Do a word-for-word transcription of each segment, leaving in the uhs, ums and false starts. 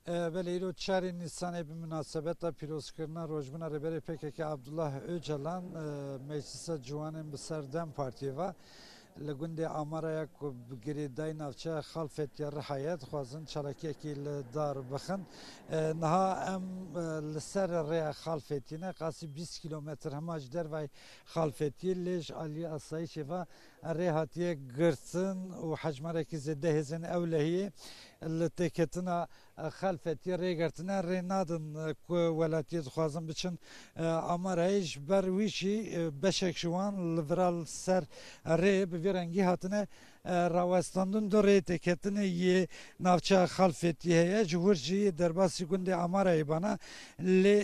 E, belê, îro çarê Nîsanê bi minasebeta pîrozkirina rojbûna Rêberê P K K Abdullah Ocalan, e, Meclisa Ciwanên bi ser DEM Partiyê ve li gundê Amaraya ku bi girêdayî navçeya Xalfetiya Rihayê ye, dixwazin çalakiyekî li dar bixin. E, niha em, e, li ser rêya Xalfetiyê ne, qasî bîst kîlometr hema ji dervayî Xalfetiyê, lê ji aliyê asayîşê ve rê hatiye girtin û hejmarekî zêde hêzên ewlehiyê li têketina Xelfetiyê rê girtine, rê nadin ku welatiyê dixwazin biçin Amarayê. Ji ber wî jî beşek ji wan li vira li ser rê bi vî rengî hatine rawestandin. Du rê têketinê yê navçeya Xelfetiyê heye, ji wir jî derbasî gundê Amarayê bana, lê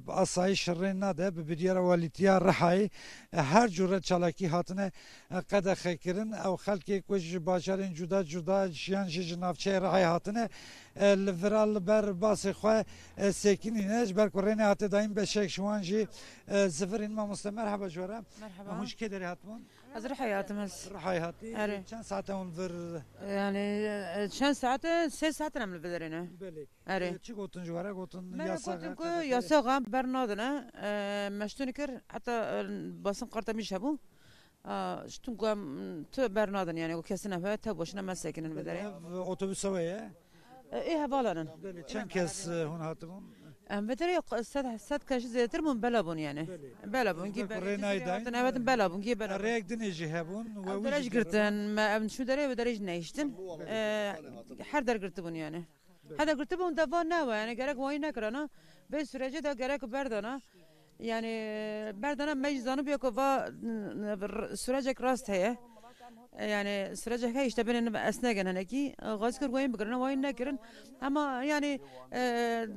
asayîş rê nade. Bi biryara walîtiya Rihayê her cure çalakî hatine qedexekirin. Ew xelkê ku ji bajarên cuda cuda jiyan jî ji navçeyê Rihayê hatine, e, li vira li ber basê xwe, e, sekinîne, ji ber ku rê nehate dayîn. Beşek ji wan jî, e, zivirîn. Mamoste, merheba ji we re. Merheba. Hûn ji kê derê hatibûn? Ez Rihayê hatim ez. Rihayê hatî. Erê. Çend saet e hûn vir? Yani, e, çend saet e? Sê saet em li vir derê ne. Belê. Erê. E, çi gotin ji we re? Gotin Me re yasa gotin ku qedexeye? Yasaxa bernadine. E, me ji tu nikir, heta, e, basin qarta min jî hebû. A, ji tu ku em, tu bernadin, yani, ku kesin hebe, tev başine me sekinin bi derê. Ev otobüsa we ye? E, ê hevalan in. Belê, çend kes, e, hûn hatibûn? Em bi derê q-, sed, sed kes zêdetir bûn, bela bûn, yani. Belê. Bela bûn, gî Belê, belê, rê nayê dayîn. Hatin, evet, bela bûn, gî bela bûn. Rêyek dinê jî hebûn, we Ew wî derê jî jî girtin, me, em şu derê, bi derê jî nehiştin. E, her der girtibûn, yani. Heta girtibûn de va newe, yani gerek wayî nekirana. Vê sürecê de gerek berdana. Yani berdana me jî zanibiye ku va, n-, n-, r-, sürecek rast heye. E, yani sürecek heye işte bêne esnegin hinekî. E, xwezî kir wayî bikirin, wayî nekirin. Ama yani, e,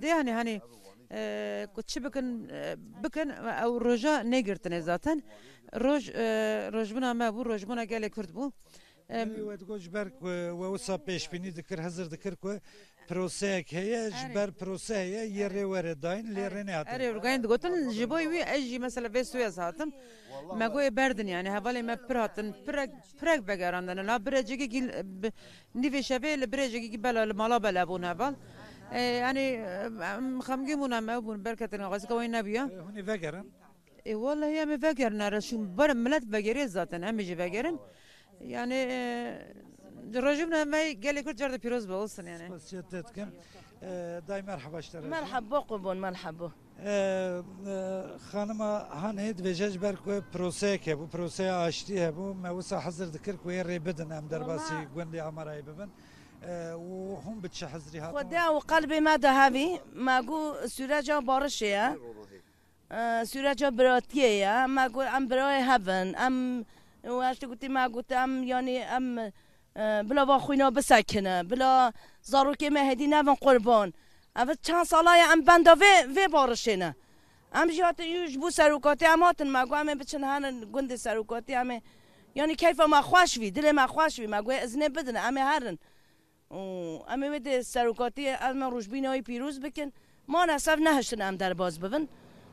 de yani hani, e, ku çi bikin, e, bikin, ew roja negirtine zaten. Roj, e, rojbûna me bû, rojbûna gelê Kurd bû. Em, Belê, we digot ji ber ku we wisa pêşbînî dikir, hizir dikir ku proseyek heye, ji Erê. ber proseyê yê Erê. rê were dayîn, lê Erê. rê nehate. Erê, rûgayên digotin, ji bo wî ez jî mesela vê soya ez hatim. Me goyê berdin yani, hevalê me pir hatin, pirek, pirek vegerandine. La birecekî gî, bi, nîvê şevê li birecekî gî bela, li mala bela bûn heval. E, yani, em xemgîn bûn, em ew bûn, berketin, xwezika wayî nebûya. E, hûn ê vegerin? E, wallahî em ê vegerin, here şûn ber millet vegeriye zaten, em ê jî vegerin. Yani, e, rojî me gelê Kurd car de pîroz be, olsun yani. Spasiya te dikim. E, dayê merheba ji te re. Merheba, qurban, merheba. E, e, xanima Hanê dibêje ji ber ku proseyek hebû, proseya aştî hebû, me wisa hizir dikir ku ê rê bidin em derbasî Wala- gundê Amarayê bibin. E, û hûn bi çi hizirî hatin? Xwedê û qelbê me de hevî, me got süreca barişê ye. E, süreca biratiyê ye. Me got em birayê hev in. Em, û ez gotî, me got em, yanî em, e, bila va xwîna bisekine, bila zarokê me hêdî nevin qurban. Ev çend sala ye em benda vê, vê barişê ne. Em jî hatin yû ji bo serokatî em hatin, me got em ê biçin herin gundê serokatî, em ê, yanî keyfa me xweş bî, dilê me xweş bî, me got ê iznê bidin, em ê herin. Û em ê wê dê serokatiyê, em ê rojbîna wî pîroz bikin. Maalesef nehiştin em derbas bibin.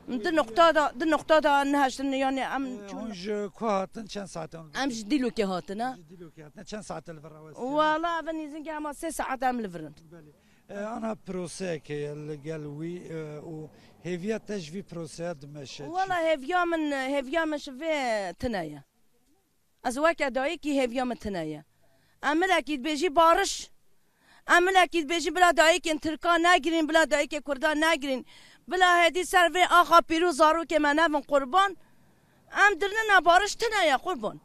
Di nuqta da, di nuqta da nehiştin, yani em Ee, çûn. Hûn ji ku hatin, çend saet hûn? Em ji Dîlokê hatine. Ji Dîlokê hatine. Çend saet li vir rawestîne? Wala, ev nîzîngê hema sê saet em li vir in. Belê. Ee, ana proseyek heye li gel wî, e, û hêviya te ji vî proseya dimeşe çi? Wala hêviya min, hêviya min ji vê tune ye. Ez weke dayikî hêviya min tune ye. Em milekî dibêjî bariş. Em milekî dibêjî bila dayikên Tirka negirîn, bila dayikê Kurda negirîn. Bila hêdî ser vê axa pîroz zarokê me nevin qurban. Em dirnina bariş tune ye qurban.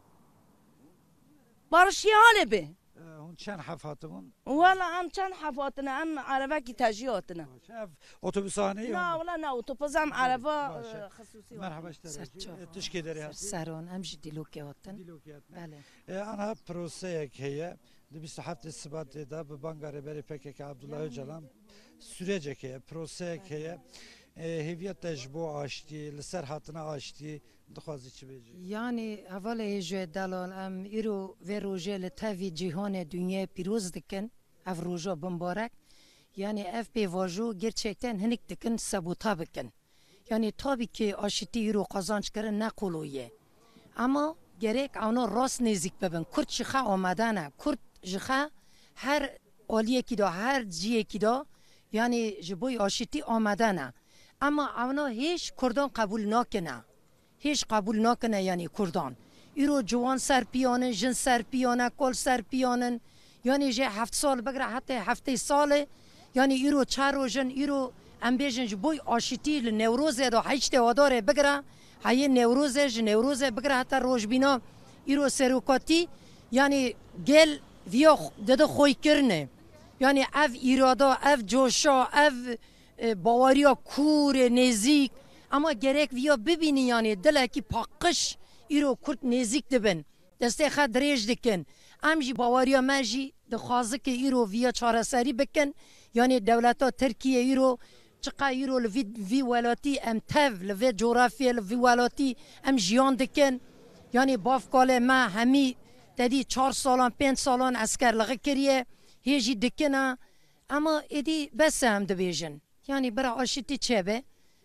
Bariş yê halê bê. E, hûn çend heb hatibûn? Wala em çend heb hatine, em erebekî tejî hatine. Baş. Ev otobûsa hanê ya? Na, wala na otobûs, em ereba, Baş e. e, xisûsî Merhaba hatine. ji te re jî. Ser çava. E, tu ji kê derê hatî? Ser Seron, em ji Dîlokê hatine. Belê. E, ana proseyek heye. Di bîst û heftê Sibatê de bi banga Rêberê P K K Abdullah Öcalan sürecek heye, proseyek heye. E, hêviya te ji bo aştiyê, li ser hatina aştiyê, Dixwazî çi bêjî? Yanî hevalê hêjê delal, em îro vê rojê li tevî cîhanê, dinyayê pîroz dikin. Ev roja bimbarek. Yanî ev pêvajo gerçekten hinek dikin sabota bikin. Yanî tabî ki aşitî îro qazanc kirin ne qolo ye. Ama gerek ewna rast nêzîk bibin. Kurd ji xe amade ne. Kurd ji xe her aliyekî de, her ciyekî de Yanî ji bo aşîtî amade ne. Ema ewna hêj Kurdan qebûl nakine. Hêj qebûl nakine, yanî Kurdan. Îro ciwan ser piyan in, jin ser piyan e, kal ser piyan in. Yanî jê heft sal bigire hetê heftê salê, yanî îro çar roj in, îro em bêjin ji bo aşîtî li Newrozê de heştê Adarê bigire, heyê Newrozê, ji Newrozê bigire heta rojbîna îro serokatî, yanî gel viya xw-, dide xweykirinê. Yanî ev îrada, ev coşa, ev, e, baweriya kûr ê nêzîk, ema gerek viya bibînî, yanî dilekî paqij îro Kurd nêzîk dibin. Destê xwe dirêj dikin. Em jî baweriya me jî dixwaze ke îro viya çareserî bikin. Yanî dewleta Tirkiye îro çiqa îro li vî, vî welatî em tev li vê coğrafyê, li vî welatî em jiyan dikin. Yanî bavkalê me hemî te dî çar salan, pênc salan eskerlixî kiriye, hê jî dikine. Ema êdî bes e em dibêjin. Yanî bira aşitî çêbe.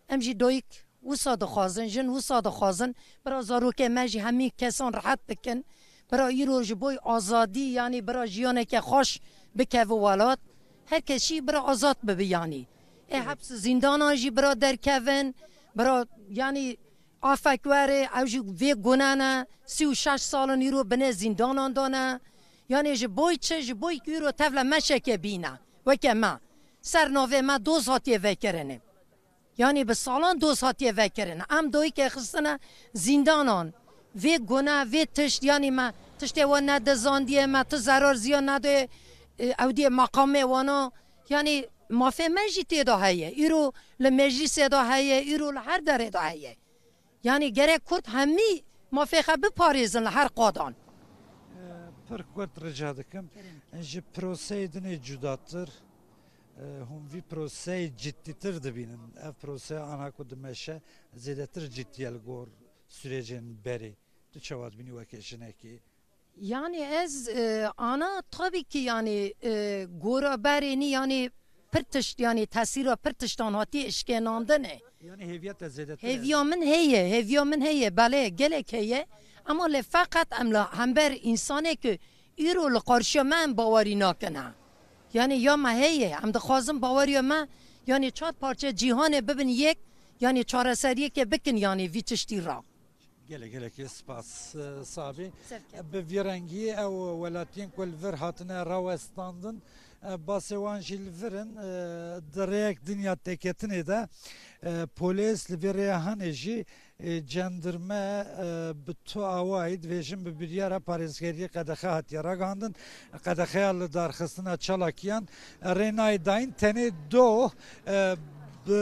Em jî doyik wisa dixwazin, jin wisa dixwazin. Bira zarokê me jî hemî kesan rehet bikin. Bira îro ji bo azadî, yanî bira jiyaneke xweş bikeve welat. Her kes jî bira azad bibe yanî. Ê heps zîndanan jî bira derkevin. Bira yanî afek were, ew jî vê gune ne. Sî û şeş sal in îro binê zîndanan de ne. Yanî ji bo çi? Ji bo îro tevle meşeke bîne. Weke me. Ser navê me doz hatiye vekirinê. Yanî bi salan doz hatiye vekirinê. Em doyike xistine zîndanan. Vê gune, vê tişt, yanî me tiştê we nedizandiye, me tu zerar ziyan nede, e, ew diye meqamê wana. Yanî mafê me jî tê de heye. Îro li meclîsê de heye, îro li her derê de heye. Yanî gerek Kurd hemî mafê xwe biparêzin li her qadan. Pir kurt rica dikim. Kerem. Ji proseyê din ê cudatir, e, hûn vî proseyê ciddîtir dibînin. Ev proseya ana ku dimeşe zêdetir ciddî ye li gor sürecên berê. Tu çawa dibînî weke jinekê? Yanî ez, e, ana tabii ki yanî, e, gora berênî yanî pir tişt, yanî tesîra pir tiştan hatiye işkênandinê. Yanî hêviya te zêdetir e? Hêviya min heye, hêviya min heye, belê gelek heye. Ema lê feqet em li hember însanê ku îro li qarşiya me em bawerî nakine. Yanî ya me heye, em dixwazin baweriya me, yanî çar parçe cîhanê bibin yek, yanî çareseriyeke bikin yanî vî tiştî ra. Gelek gelekî spas, e, Sabî. Sevke. Bi vî rengî ew welatiyên ku li vir hatine rawestandin, e, basê wan jî li vir in, e, di rêyek dinya têketinê de, e, polês li vê rêya hanê jî, e, cendirme, e, bi tu awayî dibêjin bi biryara parêzgeriyê qedexe hatiye ragihandin. Qedexeya li darxistina çalakiyan rê nayê dayîn, tenê doh, e, bi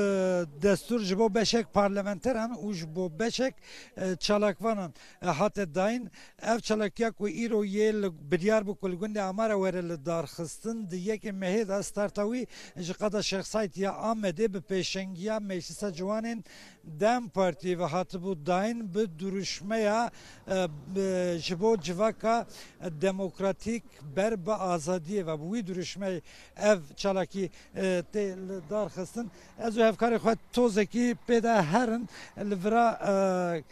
destûr ji bo beşek parlamenteran û ji bo beşek, e, çalakvanan, e, hate dayîn. Ev çalakiya ku îro yê li, biryar bû ku li gundê Amara were li darxistin, di yekê mehê de starta wî ji qada Şêx Saîd ya Amedê bi pêşengiya Meclisa Ciwanên DEM Partiyê ve hatibû dayîn bi duruşmeya, e, bi, ji bo civaka demokratîk ber bi azadiyê ve. Bi wî duruşmeyê ev çalakî, e, tê li dar xistin. Ez û hevkarê xwe tozekî pê de herin li vira, e,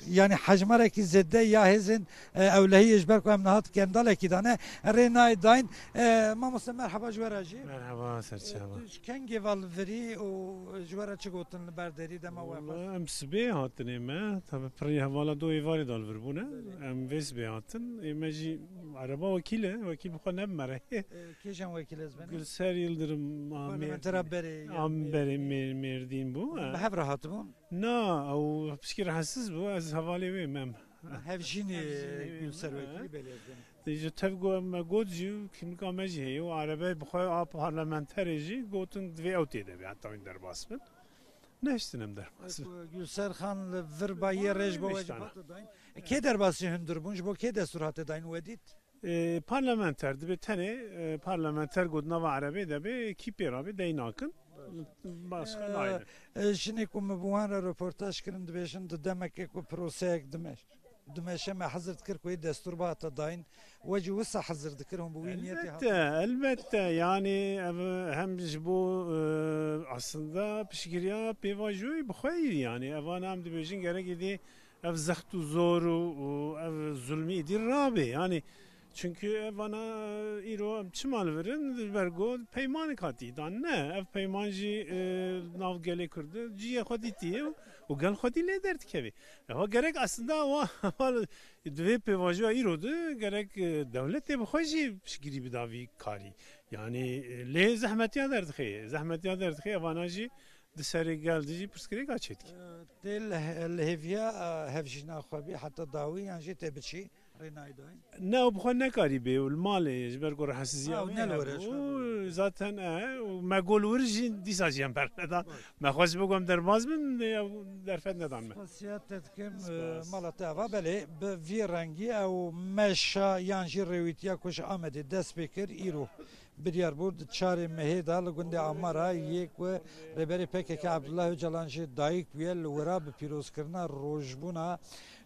yanî hejmarekî zêde ya hêzên, e, ewlehiyê ji ber ku em niha di kendalekî de ne, rê nayê dayîn. E, mamoste merheba ji we re jî. Merheba, serçava. E, tu ji kengê ve li virî û ji we re çi gotin li ber derî dema we xwest? Wala em sibê hatinê me, tabi pirî hevala do êvarê de li vir bûne. Belê. Em vê sibê hatin. Ê me jî ereba wekîl e, wekîl bi xwe ne bi me re. E, kê jî wekîl ez benim? Gülser Yıldırım, a, Parlamentera Mêrdîn. Berê, a, yanî, berê Mêr-, Mêrdîn bû, e. Bi hev re hatibûn? Na, ew pişkî rahatsiz bû, ez hevalê wê me. Hevjînê Hevjînê wê Gülser me. Wekîlî belê ez benim. Dê ji tev go-, me got jî, kimlika me jî heye û erebe bi xwe a parlamenterê jî gotin divê ew tê de be, heta wî derbas bin. Nehiştin em derbas bin. Ku Gülser Xan li vir bayê rê ji bo we jî Nehiştana. Hate dayîn. Kê derbasî hundir bûn, ji bo kê destûr hate dayîn we dît? E, parlamenter dibe tenê, e, parlamenter got nava erebê de be, kî pê rabe dey nakin. Başka E, nayne. E, jinê ku min bi wan re röportaj kirin dibêjin di demekê ku proseyek dimeş-, dimeşe me hizir dikir ku yê destûr bihata dayîn. We jî wisa hizir dikir hûn bi wî niyetê Elbette, hatin. Elbette. Yani ev hem ji bo, e, aslında piştgiriya pêvajoyê bi xwe yî yani. Evan em dibêjin gerek êdî ev zext û zor û, û ev zulmî êdî rabe. Yani Çünkü ev vana îro em çima li vir in, ji ber ku peymanek hatî dan. Ne, ev peyman jî, e, nav gelê Kurd de cihê xwe dîtiye û, û gel xwedî lê derdikeve. Eva gerek aslında wa, wa di vê pêvajoya îro de gerek, e, dewletê bi xwe jî piştgirî bida vî karî. Yani, e, lê zehmetiya derdixê, zehmetiya derdixê, evana jî di serê gel de jî pirsgirêka çêdike. Tê li he-, li hêviya, e, hevjîna xwe bî heta dawî yan jî tê biçî rê nayê dayîn? Ne, ew bi xwe nekarî bê, ew li malê ye, ji ber ku rehesiziya Ha, wê ne li hebû. wir e, ji ber ku Zaten, e, û me got li wir jî dîsa jî em berneda. Baş. Me xwest bigom derbaz bin, lê ew derfet nedan me. Spasiya te dikim, e, Spas. mala te ava. Belê, bi vî rengî ew meşa yan jî rêwîtiya ku ji Amedê dest pê kir, îro biryar bû di çarê mehê de li gundê Amara yê ku Rêberê P K K Abdullah Ocalan jî dayik bûye, li wira bi pîrozkirina rojbûna,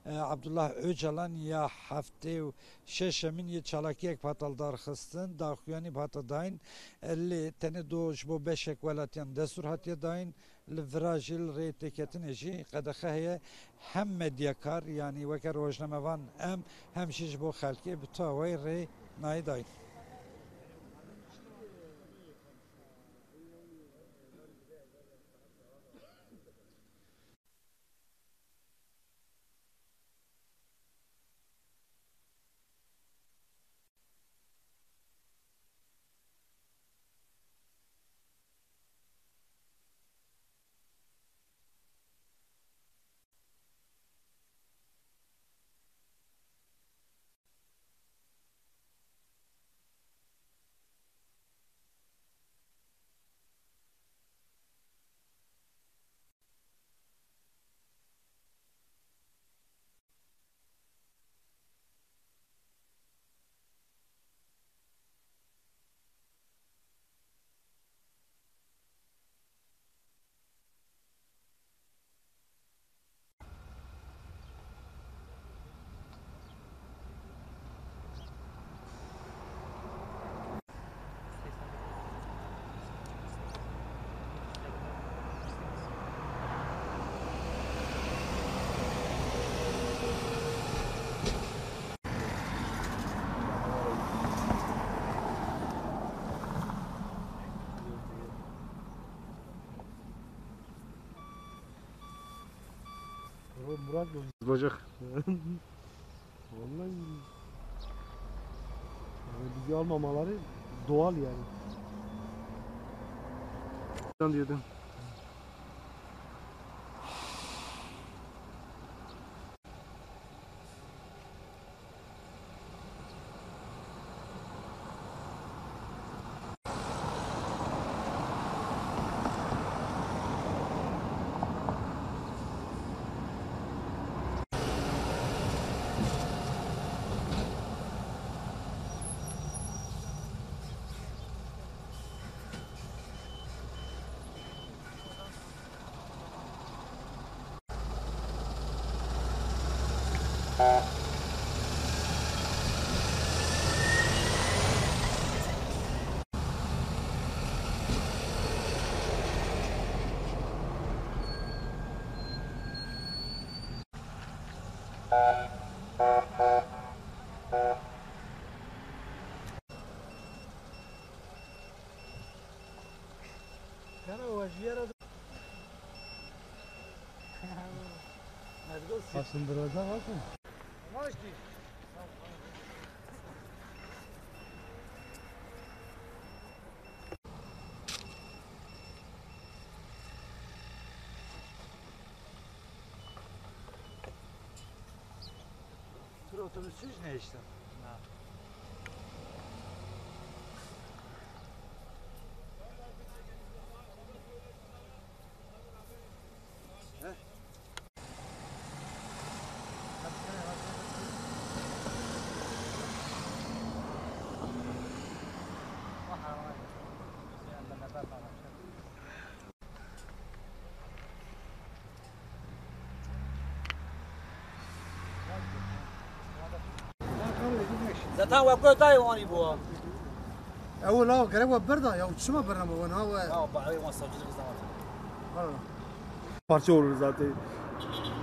e, Abdullah Ocalan ya heftê û şeşemîn yê çalakiyek bi hate lidarxistin, daxuyanî bi hate dayîn, e, lê tenê do ji bo beşek welatiyan destûr hatiye dayîn, li vira jî li rê têketinê jî qedexe heye. Hem medyakar, yanî weke rojnamevan em, hem jî ji bo xelkê bi tu awayî rê nayê dayîn. Murat bozuk. Vallahi yani bizi almamaları doğal yani. Sen diyordun. Kana wajiyara. Başındıracak bakın. Tur otobüsü ne işte? Zaten we ku dayê wanî bû. Ew la gerek we berda ya, çima bernama we na we? Ya, ba, ew wan savcılık zaman. Parça olur zaten.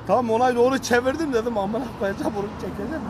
Tamam, olay doğru çevirdim dedim, amına koyacağım, bunu çekeceğim.